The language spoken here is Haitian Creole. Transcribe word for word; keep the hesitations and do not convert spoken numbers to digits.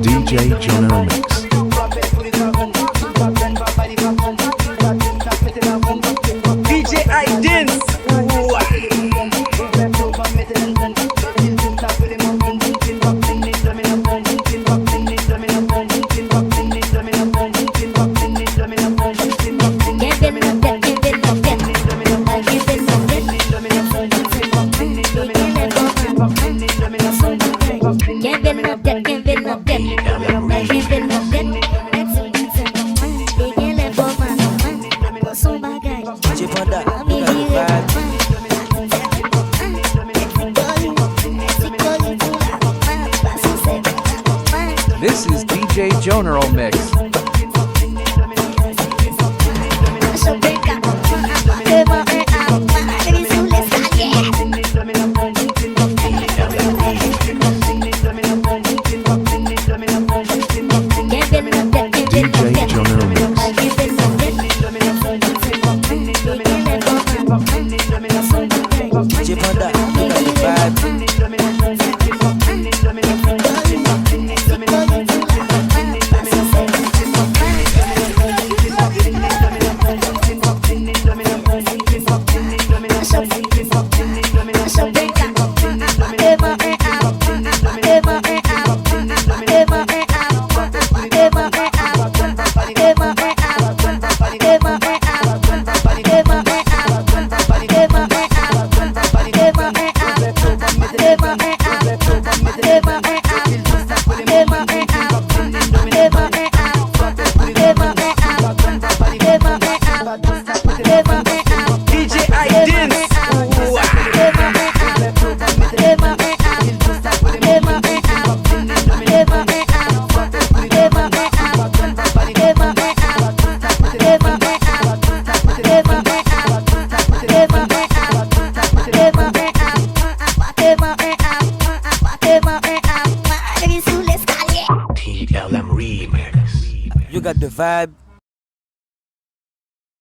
D J General Mix. D J I Dance. Kenbe nan tèt, kenbe nan tèt. Li genlè fò pa konprann. Kenbe nan tèt, kenbe nan tèt. Kenbe nan tèt. Li genlè fò pa konprann. Pran son bagay. Dj Panda, nou ka gen vibe. This is D J General Mix. Kenbe nan tèt, kenbe nan tèt. D J General Mix. Kenbe nan tèt. Li genlè fò pa konprann. Pran son bagay. Dj Panda, nou ka gen vibe. D J I Dance. You got the vibe.